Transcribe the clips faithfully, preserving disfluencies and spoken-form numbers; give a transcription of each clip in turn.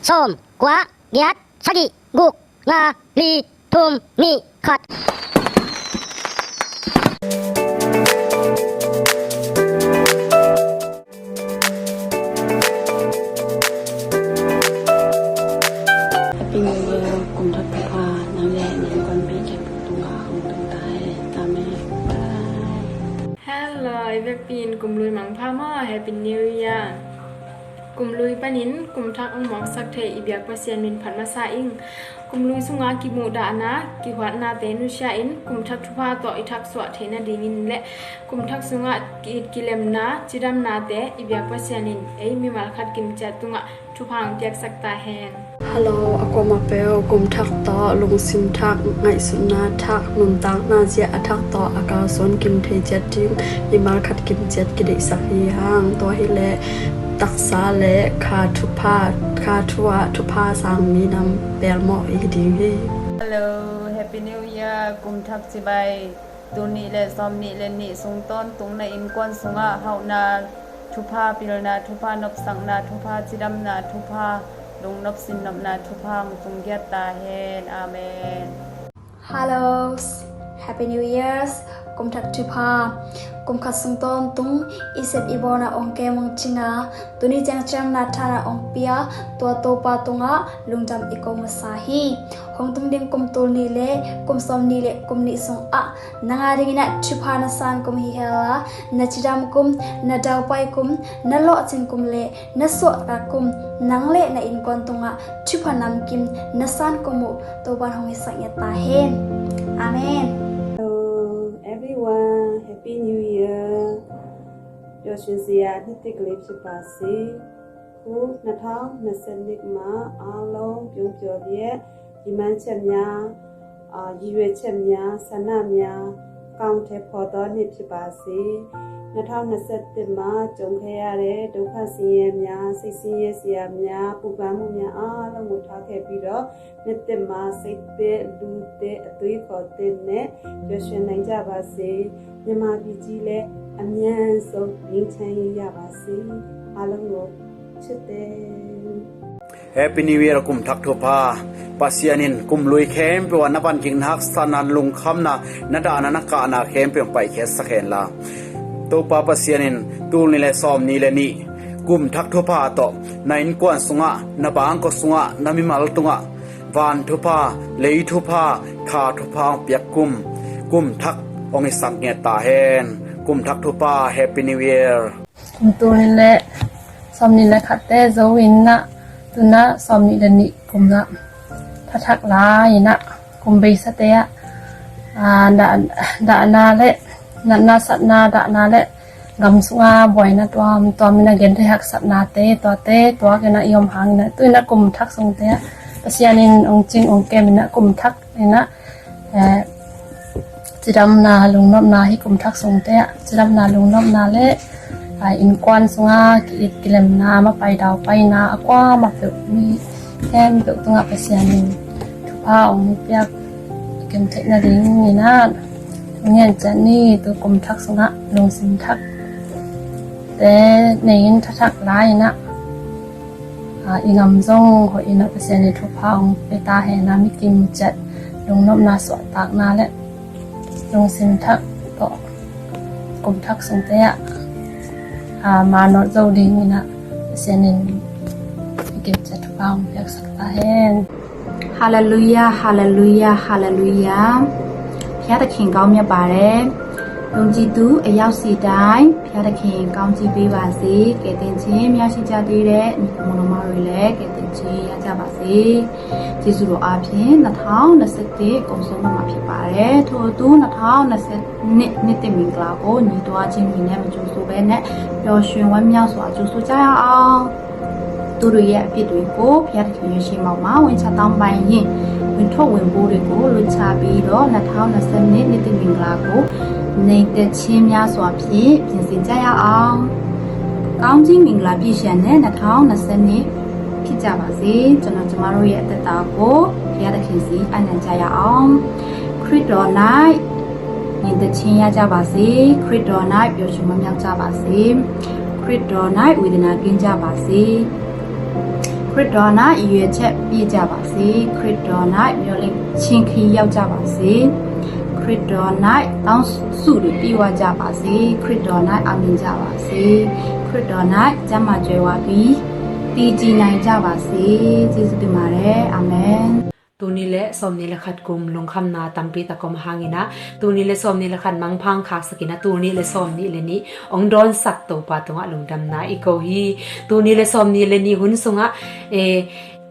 Sawm, kua, giat, sagih, guk, nga, li, thum, nih, khat. Happy New Year, kum thak thupha nang le na innkuanpihte khempeuh tungah hong tung ta hen. Amen. Bye. Hello, i vekpi in kum lui mangpha maw, Happy New Year. Kum lui panin kum thak hong mawksak thei i biak Pasian min phat masa ing. Kum lui sungah kimuhdahna, kihuatnate nusia in kum thak thupha tawh i thak suah theih nadingin le kum thak sungah ki-it kilemna, cidamnate i biak Pasian in ei mimal khat kimciat tungah thupha hong piaksak ta hen. Hello, a kuamah peuh kum thak tawh lungsim thak, ngaihsutna thak, nuntakna zia a thak tawh a kalsuan kim thei ciat ding mimal khat kimciat kideihsak hi hang. Tua hileh taksa le kha thupha, kha thu ah thupha sang minam pelmawh i hi ding hi. Hello, Happy New Year, kum thak cibai. Tul nih le sawm nih le nih sung tawntung na innkuan sungah hauhna thupha, pilna thupha, nopsakna thupha, cidamna thupha, lungnop sinnopna thupha hong tung giat ta hen. Amen. Hello, Happy New Year's. Kum thak thupha. Kum khat sung tawntung i sep i bawlna hong kem hong cing a, tuni ciang cidamna thana hong pia, tua Topa tungah lungdam i ko masa hi. Hong tung ding kum tul nih le kum sawm nih le kum nih sungah nang a dingin ah thupha na san kum hi hela, na cidam kum, na daupai kum, na lawhcing kum le na suahtak kum, nang le na innkuan tungah thupha namkim na san kum uh Topa'n hong hisak ngiat ta hen. Amen. Hello everyone, Happy New Year. ပျော်ရွှင်စရာနှစ်သစ်ကလေးဖြစ်ပါစေ။ ခုနှစ်ထောင်နှစ်ဆယ့်နှစ်မှာအားလုံးပြုံးပျော်လျက် ရည်မှန်းချက်များ၊ အာ၊ ရည်ရွယ်ချက်များ၊ ဆန္ဒများ အကောင်အထည်ဖော်သောနှစ်ဖြစ်ပါစေ။ နှစ်ထောင်နှစ်ဆယ့်တစ်မှာကြုံခဲ့ရတဲ့ဒုက္ခဆင်းရဲများ၊ စိတ်ဆင်းရဲစရာများ၊ ပူပန်မှုများအားလုံးကိုထားခဲ့ပြီးတော့ နှစ်သစ်မှာစိတ်သစ်၊ လူသစ်၊ အတွေးအခေါ်သစ်နဲ့ပျော်ရွှင်နိုင်ကြပါစေ။ မြန်မာပြည်ကြီးလည်းအမြန်ဆုံးငြိမ်းချမ်းရေးရပါစေ။ အားလုံးကိုချစ်တယ်။ Happy New Year, kum thak thupha. Pasian in kum lui khempeuh ah na van kikna, haksatna, lungkhamna, na dahna, na kahna khempeuh hong paikhiatsak hen la. Topa Pasian in tul nih le sawm nih le nih kum thak thupha tawh na innkuan sungah, na bangkua sungah, na mimal tungah van thupha, lei thupha, kha thupha hong piak kum, kum thak hong hisak ngiat ta hen. Kum thak thupha, Happy New Year. Kum tul nih le sawm nih le khatte zo in ah, tunah sawm nih le nih kum ah pha thak lai in ah, kum beisate ah, aa, dah, dahna le natna satna, dahna le gam sunga buaina tuamtuam in ah genthei haksatnate, tuate tuak in ah i om hangin ah, tu in ah kum thak sungte ah Pasian in hong cing hong kem in ah, kum thak in ah, eh, cidamna, lungnopna, hih kum thak sungte ah cidamna, lungnopna le, ah, innkuan sunga ki-it kilemna, mapai daupaina, a kuamah peuh, mi khempeuh tungah Pasian in thupha hong piak kim theih nadingin ah, ngen ciat ni. Tu kum thak sungah lungsim thakte nei in, tha thak lai in ah, aa, i gam zong hoih in ah Pasian in thupha hong pia ta hen la, mi kimu ciat lungnopna, suahtakna le lungsim thak tawh kum thak sungte ah, aa, manawt zo dingin ah Pasian in mi kimu ciat thupha hong piaksak ta hen. Halleluia, halleluia, halleluia. ဘုရားသခင်ကောင်းမြတ်ပါတယ်။ ယုံကြည်သူအယောက်စီတိုင်း ဘုရားသခင်ကောင်းချီးပေးပါစေ။ ကယ်တင်ခြင်းမရရှိကြသေးတဲ့ညီအစ်ကိုမောင်နှမတွေလည်း ကယ်တင်ခြင်းရကြပါစေ။ ယေရှုတော်အားဖြင့် နှစ်ထောင်နှစ်ဆယ့်တစ် ကုန်ဆုံးတော့မှာဖြစ်ပါတယ်။ ထို့အတူ နှစ်ထောင်နှစ်ဆယ့်နှစ် နှစ်သစ်မင်္ဂလာကို ညည်းတွားခြင်းတွေနဲ့ မကြိုဆိုဘဲနဲ့ ပျော်ရွှင်ဝမ်းမြောက်စွာ ကြိုဆိုကြရအောင်။ သူတို့ရဲ့အပြစ်တွေကို ဘုရားသခင်ရဲ့ရှေ့မှောက်မှာ ဝန်ချတောင်းပန်ရင်၊ ဝန်ထုတ်ဝန်ပိုးတွေကို လွတ်ချပြီးတော့ နှစ်ထောင်နှစ်ဆယ့်နှစ် နှစ်သစ်မင်္ဂလာကို ငြိမ်သက်ခြင်းများစွာဖြင့် ပြင်ဆင်ကြရအောင်။ ကောင်းချီးမင်္ဂလာပြည့်စရာနဲ့ နှစ်ထောင်နှစ်ဆယ့်နှစ် ဖြစ်ကြပါစေ။ ကျွန်တော်၊ ကျမတို့ရဲ့အသက်တာကို ဘုရားသခင်ဆီ အပ်နှံကြရအောင်။ ခရစ်တော်၌ ငြိမ်သက်ခြင်းရကြပါစေ။ ခရစ်တော်၌ ပျော်ရွှင်ဝမ်းမြောက်ကြပါစေ။ ခရစ်တော်၌ ဝေဒနာကင်းကြပါစေ။ ခရစ်တော်၌ရည်ရွယ်ချက်ပြည့်ကြပါစေ။ ခရစ်တော်၌မျှော်လင့်ခြင်းခရီးရောက်ကြပါစေ။ ခရစ်တော်၌တောင်းစုတွေပြည့်ဝကြပါစေ။ ခရစ်တော်၌အောင်မြင်ကြပါစေ။ ခရစ်တော်၌ကျမ်းမာကြွယ်ဝပြီးတည်ကြည်နိုင်ကြပါစေ။ ကျေးဇူးတင်ပါတယ်။ အာမင်။ Tul nih le sawmnih le khat kum lungkhamna tampi tak om hangin ah, tul nih le sawmnih le khat mangpha khaksakin ah, tul nih le sawmnih le nih ong dawnsak Topa tungah lungdamna i ko hi. Tul nih le sawmnih le nih hun sungah, eh,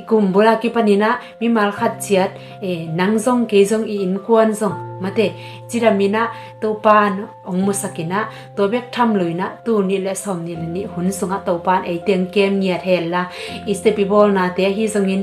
i kum bula kipanin ah mimal khat ciat, eh, nang zong kei zong i innkuan zong mate cidamin ah Topa in ong musakin ah, tua bek tham loin ah tul nih le sawmnih le nih hun sungah Topa in ei teng kem ngiat hen la, i step i bawlnate ahi zongin,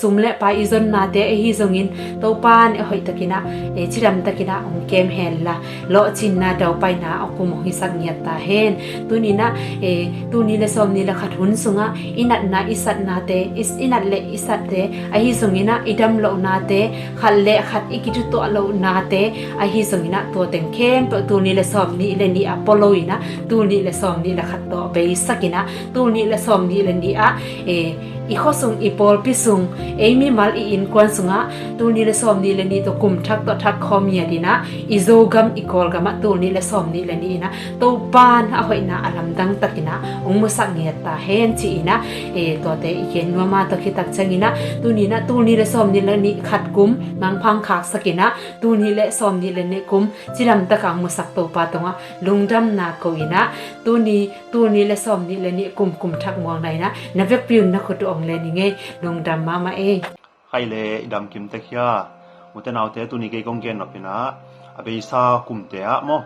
sum le pai i zonnate ahi zongin, Topa in a hoihtakin ah, eh, cidamtakin ah ong kem hen la, lawhcinna daupaina a kum ong hisak ngiat ta hen. Tuni in ah, eh, tul nih le sawmnih le khat hun sungah i natna i satnate, i, i nat le i satte ahi zongin ah, i dam lohnate, khat le khat i kithutuah lohnate ahi zongin ah, tua teng khempeuh tul nih le sawmnih le nih ah pua loin ah, tul nih le sawmnih le khat tawh beisakin ah, tul nih le sawmnih le nih ah, eh, i khuasung, i pawlpi sung, ei mimal i innkuan sungah tul nih le sawmnih le nih tawh kum thak tawh thak khawm ngiatin ah, i Zogam i Kawlgam ah tul nih le sawmnih le nih in ah Topa in a hoihna a lamdang takin ah ong musak ngiat ta hen ci-in ah, eh, tuate i gen nuam a, tua khit tak ciangin ah tuni in ah tul nih le sawmnih le nih khat kum mangpha khaksakin ah, tul nih le sawmnih le nih kum cidamtak a ong musak Topa tungah lungdamna ko in ah, tuni, tul nih le sawmnih le nih kum, kum thak muangna in ah na vekpi un na khut uh ong len ing ei. Lungdam mahmah ei. Khai le i dam kim tek hia? Ute naute, tuni kei kong gen nop in ah, a beisa kumte ah maw,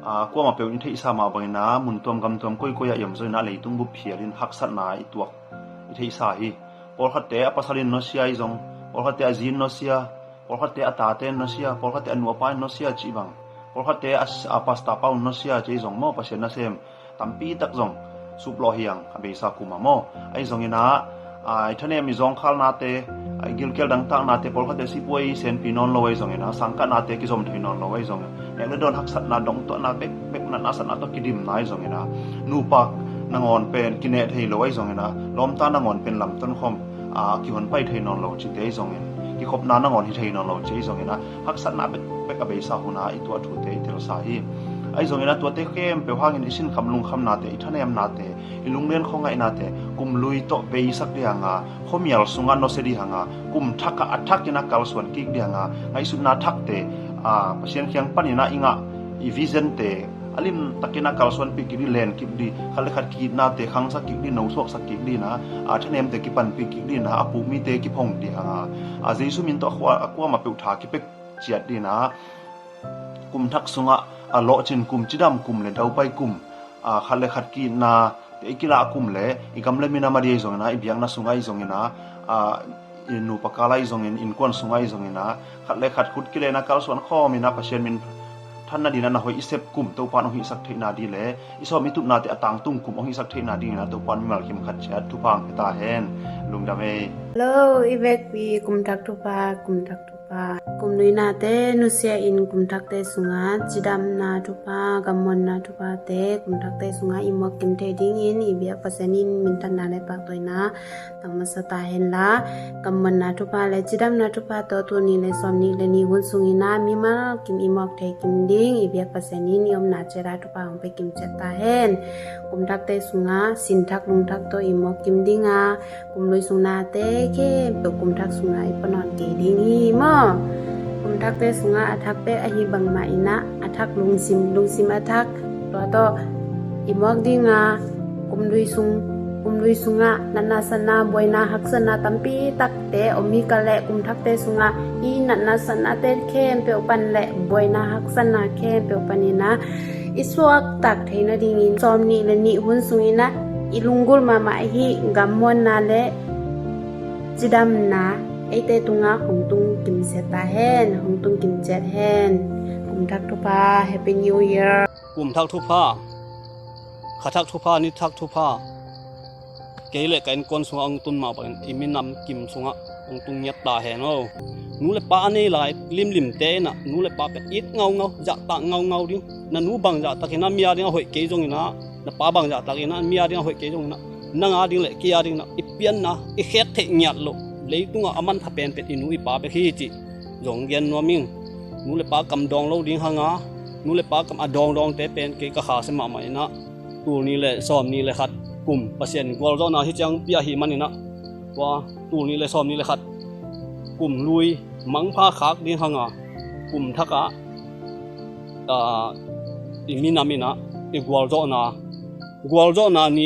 a, kuamah peuh in i theihsa mah bangin ah, mun tuam gam tuam koikoi ah i om zongin ah, leitung bup phialin haksatna i tuak, i theihsa hi. Pawlkhatte a pasal in nusia i zong, pawlkhatte a zi in nusia, pawlkhatte a tate in nusia, pawlkhatte a nu a pa in nusia cih bang, pawlkhatte a, a pastor pa un nusia cih zong maw, Pasian nasem tampi tak zong suplawh hi ang, a beisa kum ah maw. Ahi zongin ah, a, i thanem i zawngkhalnate, a, i gilkial dangtaknate, pawlkhatte sipuai senpi nawn lo ahi zongin ah, sangkahnate kizom thei nawn lo ahi zongin, nek le dawn haksatna, dongtuahna bekbek, natna satna tawh kidimna ahi zongin ah, nupa nangawn pen kineh thei lo ahi zongin ah, lawmta nangawn pen lamton khawm, a, kihonpai thei nawn lo cite ahi zongin, kikhopna nangawn hi thei nawn lo ci ahi zongin ah, haksatna bekbek a beisa hun ah i tuah thute i telsa hi. Ahi zongin ah tuate khempeuh hangin i sinkham lungkhamnate, i thanemnate, i lunglen khuangaihnate kum lui tawh beisak ding hang a, khuamial sungah nusia ding hang a, kum thak ah a thakin a kalsuan kik ding hang a, ngaihsutna thakte, a, Pasian kiang panin ah i ngah i visionte a limtakin a kalsuanpih kik ding, len kik ding, khat le khat ki-itnate khangsak kik ding, nosuaksak kik ding in ah, a, thanemte kipanpih kik ding in ah, a puk mite kiphong ding hang a, a, Jesu min tawh a khua, a kuamah peuh tha kipek ciat ding in ah, kum thak sungah a lawhcin kum, cidam kum le daupai kum, a, khat le khat ki-itnate i kilah kum le i gam le minam a ding ahi zongin ah, i biakna sungah ahi zongin ah, a, i nupa kal ah ahi zongin, innkuan sungah ahi zongin ah, khat le khat khut kilen a kalsuan khawmin ah, Pasian min than nadingin ah na hoih i sep kum Topa in hong hihsak theihna ding le i sawm i tupnate a tangtung kum hong hihsak theihna dingin ah Topa in mimal kim khat ciat thupha hong pia ta hen. Lungdam ei. Hello, i vekpi kum thak thupha, kum thak thupha. Kum luinate nusia in kum thakte sungah cidamna thupha, gammuanna thuphate kum thakte sungah i muak kim thei dingin i biak Pasian in minthanna le pahtawina tang masa ta hen la, gammuanna thupha le cidamna thupha tawh tul nih le sawmnih le nih hun sungin ah mimal kim i muak thei kim ding i biak Pasian in i omna ciat ah thupha hong pia kim ciat ta hen. Kum thakte sungah sin thak lung thak tawh i muak kim ding a, kum lui sung nate khempeuh kum thak sungah i pua nawn kei ding hi maw. Kum thakte sungah a thak bek ahi bangmah in ah, a thak lungsim, lungsim a thak, tua tawh i muak ding a, kum lui sung, kum lui sungah natna satna, buaina haksatna tampi takte om hi kei leh, kum thakte sungah i natna satnate khempeuh pan le buaina haksatna khempeuh panin ah i suaktak theih nadingin sawmnih le nih hun sungin ah i lunggulh mahmah ahi gammuanna le cidamna eite tungah hong tung kim ciat ta hen, hong tung kim ciat hen. Kum thak thupha, Happy New Year. Kum thak thupha, kha thak thupha, ni thak thupha. Kei le ka innkuan sungah hong tun mah bangin i minam kim sungah hong tung ngiat ta hen aw. Nu le pa a nei lai limlimte in ah, nu le pa pen it ngaungau, zahtak ngaungau ding. Na nu bang zahtak in ah mi a ding a hoih kei zongin ah, na pa bang zahtak in ah mi a ding a hoih kei zongin ah, Nang a ding le kei a ding na i pianna i khek theih ngiat loh, leitungah a manpha penpen i nu i pa bek hi cih zong gen nuam ing. Nu le pa kam dawng lo ding hanga, nu le pa kam a dawngdawngte pen kei ka khasia mahmah inah, tul nih le sawm nih le khat kum Pasian gualzawhna hi ciang pia hi maninah, tua tul nih le sawm nih le khat kum lui mangpha khak ding hanga, kum thakah, ah, i minam inah i gualzawhna, gualzawhna ni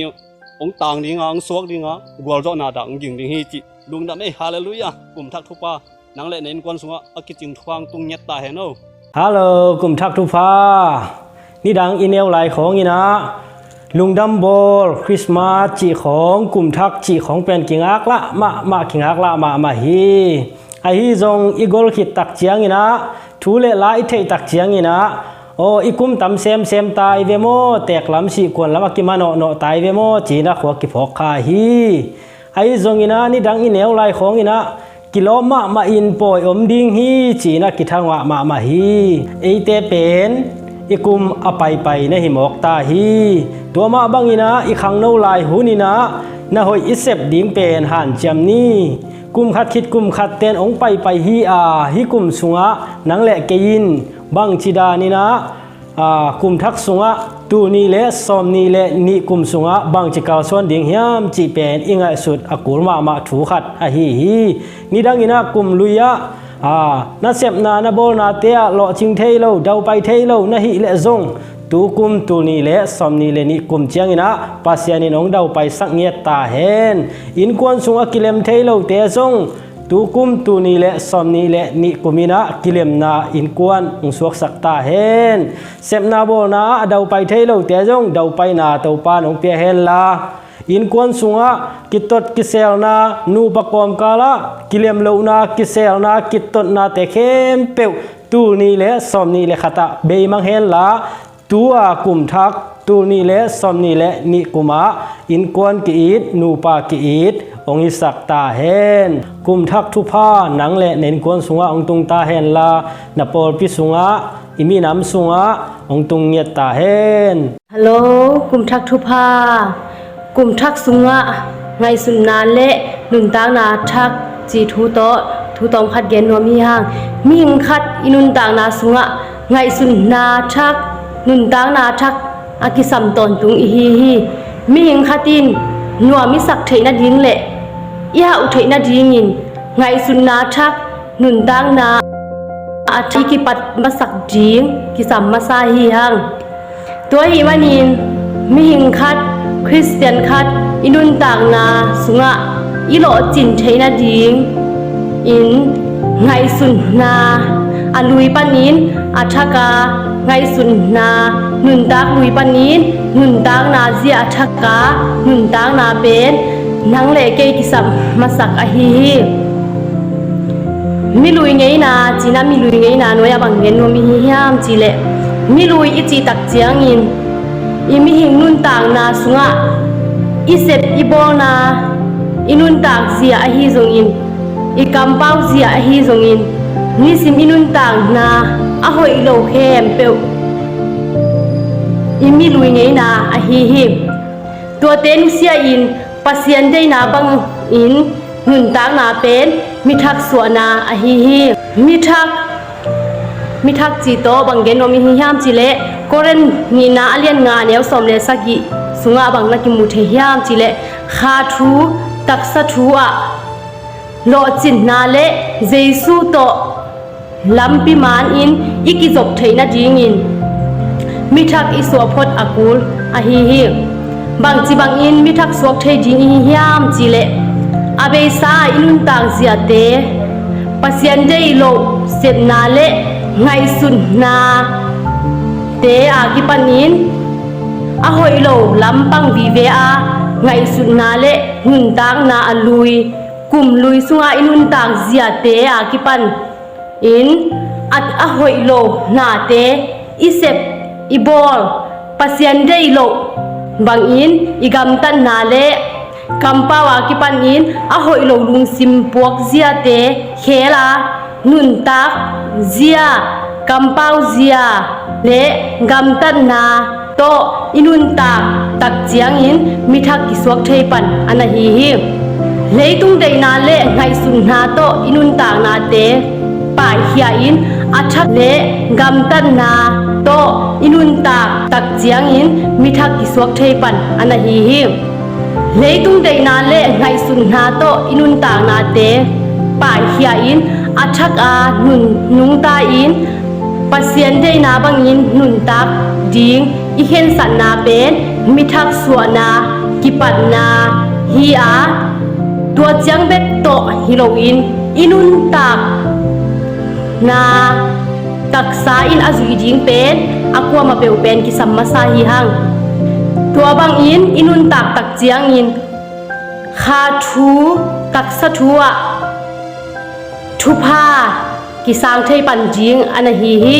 hong tang dinga, hong suak dinga, gualzawhna dah hong ging ding hi cih lungdam ei. Halleluiah. Kum thak thupha nang le na innkuan sungah a kicing thupha hong tung ngiat ta hen o. Hallo, kum thak thupha. Nidang i neu lai khawng inah lungdam bawl, Christmas cih khawng, kum thak cih khawng pen kingaklah mahmah, kingaklah mahmah hi. Ahi zong i gol khit tak ciang inah, thu le la i theih tak ciang inah, aw, i kum tam semsem ta i ve maw, teek lam sih kuan lam a kimanawhnawh ta i ve maw, ci-in a khua kiphawk kha hi. Ahi zong inah nidang i neu lai khawng inah kilawm mahmah in pawi om ding hi, ci-in a kithangah mahmah hi. Eite pen i kum a paipai na hi mawk ta hi. Tua mah bang inah i khangno lai hun inah na hoih i sep ding pen hanciam ni. Kum khat khit kum khat ten hong paipai hi a, hih kum sungah nang le kei in bangci dan inah, aa, kum thak sungah tul nih le sawm nih le nih kum sungah bangci kalsuan ding hiam cih pen i ngaihsut a kul mahmah thu khat ahi hi. Nidang inah kum lui-ah, aa, na sepna na bawlnate ah lawhcing thei lo, daupai thei lo na hih leh zong, tu kum tul nih le sawm nih le nih kum ciang inah Pasian in hong daupaisak ngiat ta hen. Innkuan sungah kilem thei lote zong, tu kum tul nih le sawm nih le nih kum inah kilemna innkuan hong suaksak ta hen. Sepna bawlna ah a daupai thei lote zong daupaina Topa in hong pia hen la, innkuan sungah kitot kiselna, nupa kawmkal ah kilem lohna, kiselna, kitotnate khempeuh tul nih le sawm nih le khat ah beimang hen la, tu-a kum thak tul nih le sawm nih le nih kum ah innkuan ki-it, nupa ki-it hong hisak ta hen. Kum thak thupha nang le na innkuan sungah hong tung ta hen la, na pawlpi sungah, i minam sungah hong tung ngiat ta hen. Hallo, kum thak thupha. Kum thak sungah ngaihsutna le nuntakna thak cih thu tawh thu tawm khat gen nuam hi hang. Mihing khat i nuntakna sungah ngaihsutna thak, nuntakna thak a kisam tawntung i hi hi. Mihing khat in nuam i sak theih nading le i hauh theih nadingin ngaihsutna thak, nuntakna a thak i kipat masak ding kisam masa hi hang. Tua ahih manin mihing khat, Khristian khat i nuntakna sungah i lawhcin theih nadingin ngaihsutna a lui panin a thak a, ngaihsutna nuntak lui panin nuntakna zia a thak a, nuntakna pen nang le kei kisam masak ahi hi. Milui ngeina, cina milui ngeina nuai-ah bang gen nuam i hi hiam cihleh, milui i cih tak ciangin i mihing nuntakna sungah i sep i bawlna, i nuntak zia ahi zongin, i kampau zia ahi zongin, nisim i nuntakna a hoih lo khempeuh i milui ngeina ahi hi. Tuate nusia-in Pasian deihna bangin nuntakna pen mithak suahna ahi hi. Mithak, mithak cih tawh bang gen nuam i hi hiam cihleh, Korin nihna a lian nga neu sawm le sagih sungah bang na kimu thei hiam cihleh, kha thu, taksa thu ah lawhcinna le Jesu tawh lampi manin i kizop theih nadingin mithak i suah phot a kul ahi hi. Bangci bangin mithak suak thei ding i hi hiam cihleh, a beisa i nuntak ziate, Pasian deih loh sepna le ngaihsutna te a kipanin a hoih lo lampang vive a, ngaihsutna le nuntakna a lui, kum lui sunga i nuntak ziate a kipan in a, a hoih lo nate i sep i bawl, Pasian deih loh bangin i gamtatna le kampau a kipanin a hoih lo lungsim puak ziate khel a, nuntak zia, kampau zia le gamtatna tawh i nuntak tak ciangin mithak kisuak thei pan a na hi hi. Leitung deihna le ngaihsutna tawh i nuntaknate paikhia in a thak le gamtatna tawh i nuntak tak ciangin mithak kisuak thei pan a na hi hi. Leitung deihna le ngaihsutna tawh i nuntaknate paikhia in a thak a nun nungta in Pasian deihna bangin nuntak ding i khensatna pen mithak suahna kipatna hi a, tua ciang bek tawh hi loin i nuntak na taksa in a zuih ding pen a kuamah peuh pen kisam masa hi hang. Tua bangin i nuntak tak ciangin kha thu, taksa thu ah thupha kisang thei pan ding a na hi hi.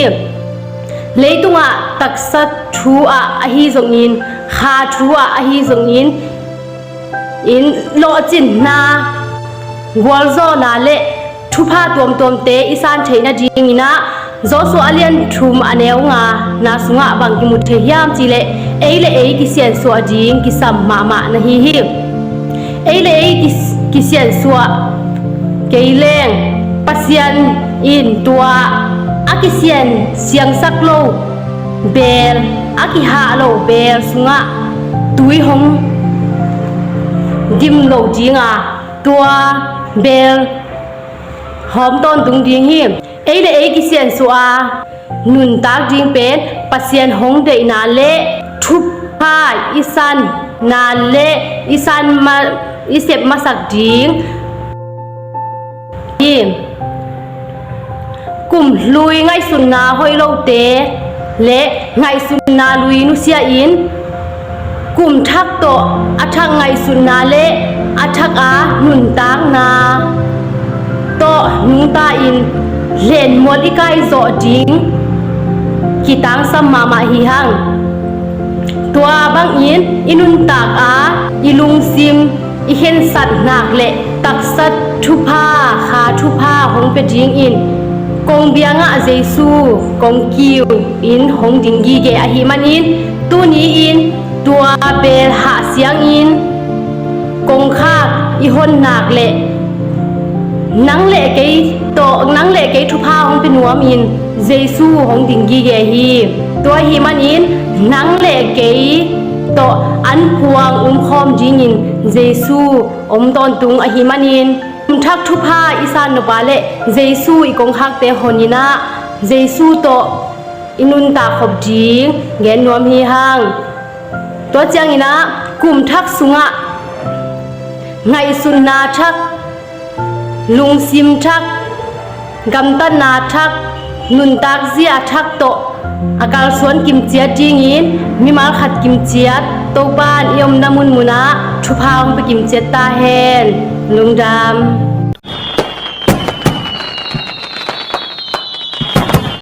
Leitungah taksa thu ah ahi zongin, kha thu ah ahi zongin, in lawhcinna, gualzawhna le thupha tuamtuamte i san theih nadingin ah Joshua a lian thum a neu nga na sungah bang kimu thei hiam cihleh, ei le ei kisiansuah ding kisam mahmah na hi hi. Ei le ei kis- kisiansuah kei leng Pasian in tua a kisian siangsak lo beel, a kihah lo beel sungah tui hong dim lo dinga, tua beel hawm tawntung ding hi. Ei le ei kisiansuah a nuntak ding pen Pasian hong deihna le thupha i sanna le i san ma- i sep masak ding hi. Kum lui ngaihsutna hoih lote le ngaihsutna lui nusia in kum thak tawh a thak ngaihsutna le a thak a nuntakna tawh nungta in lenmual i kaizawh ding kitangsam mahmah hi hang. Tua bangin i nuntak a i lungsim i khensat nak le taksa thupha, kha thupha hong pia dingin kong biangah Jesu kong kiu in hong ding gige ahih manin tuni in tua beel hah siangin kongkhak i hon nak le nang le kei tawh, nang le kei thupha hong pia nuamin Jesu hong ding gige hi. Tua ahih manin nang le kei tawh an puang umkhawm dingin Jesu om tawntung ahih manin kum thak thupha i san nop a le Jesu i kongkhakte honin ah Jesu tawh i nuntak khop ding gen nuam hi hang. Tua ciangin ah kum thak sungah ngaihsutna thak, lungsim thak, gamtatna thak, nuntak zia thak tawh a kalsuan kimciat dingin mimal khat kimciat Topa in i omna munmunah thupha hong pia kimciat ta hen. Lungdam.